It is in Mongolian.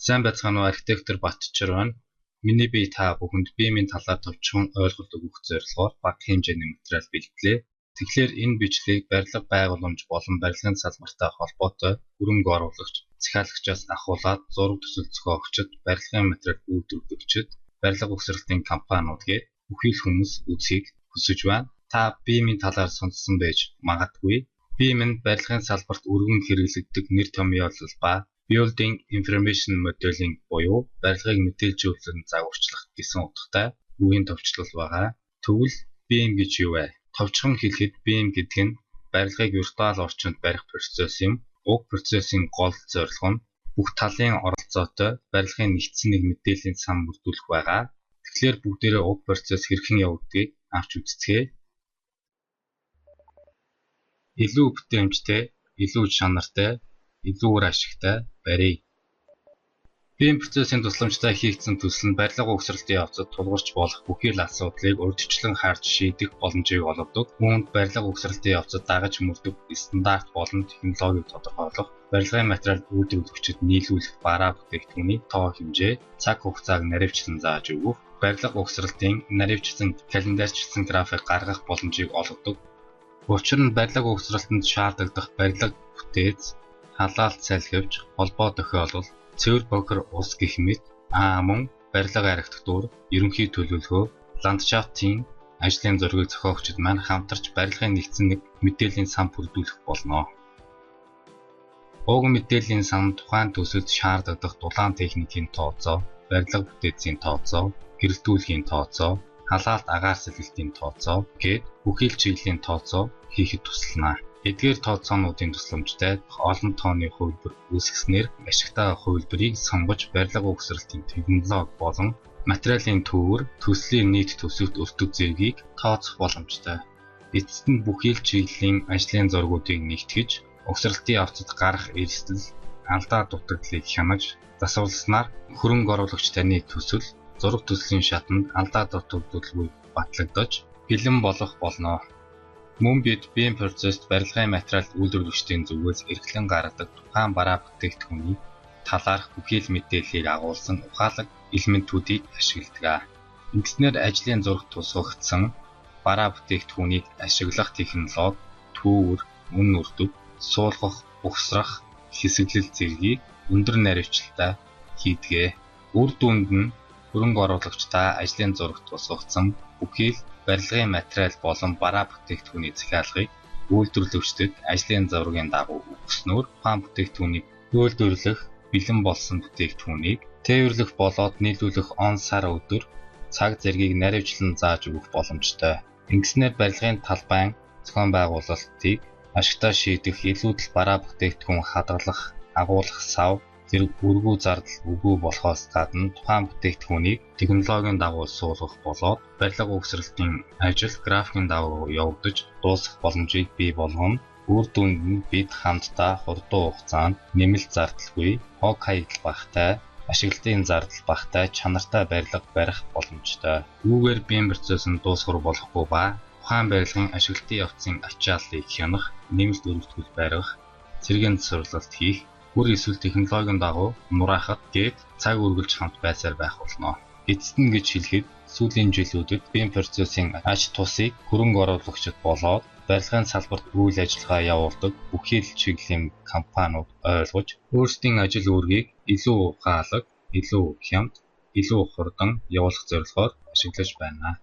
Сайн байцгаана уу, архитектор Батчир байна. Миний бие та бүхэнд BIM-ийн талаар товчхон ойлголт өгөх зорилгоор бага хэмжээний материал бэлтлээ. Тэгэхээр энэ бичлэгийг барилга байгууламж болон барилгын салбартай холбоотой хөрөнгө оруулагч, захиалагчаас ахуулаад зураг төсөл зохиогчид, барилгын материал үйлдвэрлэгчид, барилга угсралтын компаниуд гээд бүхий л хүмүүс үзэхийг хүсэж байна. Та BIM-ийн талаар сонссон байж магадгүй. BIM нь барилгын салбарт өргөн хэрэглэгддэг нэр томьёолол ба Building Information Modeling буюу барилгыг мэдээлжүүлэн загварчлах гэсэн утгатай үгийн товчлол байгаа. Тэгвэл BIM гэж юу вэ? Товчхон хэлэхэд BIM гэдэг нь барилгыг виртуал орчинд барих процесс юм. Уг процессын гол зорилго нь бүх талын оролцоотой барилгын нэгдсэн нэг мэдээллийн сан бүрдүүлэх байгаа. Тэгэхээр бүгдээрээ уг процесс хэрхэн явагдгийг авч үзцгээе. Илүү бүтээмжтэй, илүү чанартай, илүү үр ашигтай барья. BIM процессын тусламжтай хийгдсэн төсөл нь барилга угсралтын явцад тулгарч болох бүхий л асуудлыг урьдчилан харж шийдэх боломжийг олгодог. Үүнд барилга угсралтын явцад дагаж мөрдөх стандарт болон технологиг тодорхойлох, барилгын материал үйлдвэрлэгчид нийлүүлэх бараа бүтээгдэхүүний тоо хэмжээ, цаг хугацааг наривчлан зааж өгөх, барилга угсралтын наривчилсан календарчилсан график гаргах боломжийг олгодог. Учир нь барилга угсралтанд шаардлагадах барилга бүтээц, халаалт салхивч, холбоо тохиолдол, цэвэр бохир ус гэх мэт мөн барилга архитектур, ерөнхий төлөвлөгөө, ландшафтын ажлын зургийг зохиогчид маань хамтарч барилгын нэгдсэн нэг мэдээллийн сан бүрдүүлэх болно. Уг мэдээллийн сан тухайн төсөлд шаардлагадах дулаан техникийн тооцоо, барилга бүтээцийн тооцоо, гэрэлтүүлгийн тооцоо, халаалт агаар сэлгэлтийн тооцоо гээд бүхий л чиглэлийн тооцоо хийхэд туслана. Эдгээр тооцоонуудын тусламжтай олон тооны хувилбар үүсгэснээр ашигтай хувилбарыг сонгож барилга угсралтын технологи болон материалын төвөр, төслийн нийт төсөвт өртөг зэргийг тооцох боломжтой. Эцэст нь бүхий л чиглэлийн ажлын зургуудыг нэгтгэж, угсралтын явцад гарах эрсдэл, алдаа дутагдлыг хянаж, засварласнаар хөрөнгө оруулагч таны төсөл зураг төслийн шатанд алдаа дутагдalгүй батлагдаж, бэлэн болох болно. Мөн бид BIM процесст барилгын материал үйлдвэрлэгчдийн зүгээс эрхлэн гаргадаг тухайн бараа бүтээгдэхүүний талаарх бүхий л мэдээллийг агуулсан ухаалаг элементүүдийг ашигладаг. Ингэснээр ажлын зурагт тусгагдсан бараа бүтээгдэхүүнийг ашиглах технологи, түүвэр, үн өртөг, суулгах, угсрах, хэсэглэл зэргийг өндөр наривчлалтай хийдэг. Үр дүнд нь хөрөнгө оруулагчдаа ажлын зурагт тусгагдсан бүхий л барилгын материал болон бараа бүтээгдэхүүний захиалгыг үйлдвэрлэгчдэд ажлын зургийн дагуу өгснөөр тухайн бүтээгдэхүүнийг үйлдвэрлэх, бэлэн болсон бүтээгдэхүүнийг тээвэрлэх болоод нийлүүлэх он, сар, өдөр, цаг зэргийг наривчлан зааж өгөх боломжтой. Ингэснээр барилгын талбайн зохион байгуулалтыг ашигтай шийдэх, илүүдэл бараа бүтээгдэхүүн хадгалах, агуулах сав зэрэг бүргүү зардал үгүй болохоос гадна тухайн бүтээгдэхүүнийг технологийн дагуу суулгах болоод барилга угсралтын ажил графикийн дагуу явагдаж дуусах боломжийг бий болгоно. Үр дүнд нь бид хамтдаа хурдан хугацаанд нэмэлт зардалгүй, хог хаягдал багатай, ашиглалтын зардал багатай, чанартай барилга барих боломжтой. Үүгээр BIM процесс нь дуусгар болохгүй ба тухайн барилгын ашиглалтын явцын ачааллыг хянах, нэмэлт өргөтгөл барих, цэргийн засварлалт хийх, бүр эсвэл технологийн дагуу нураахад гээд цаг үргэлж хамт байсаар байх болно. Эцэст нь гэж хэлэхэд сүүлийн жилүүдэд BIM процессын ач тусыг хөрөнгө оруулагчид болоод барилгын салбарт үйл ажиллагаа явуулдаг бүхий л чиглэлийн компаниуд ойлгож, өөрсдийн ажил үүргийг илүү ухаалаг, илүү хямд, илүү хурдан явуулах зорилгоор ашиглаж байна.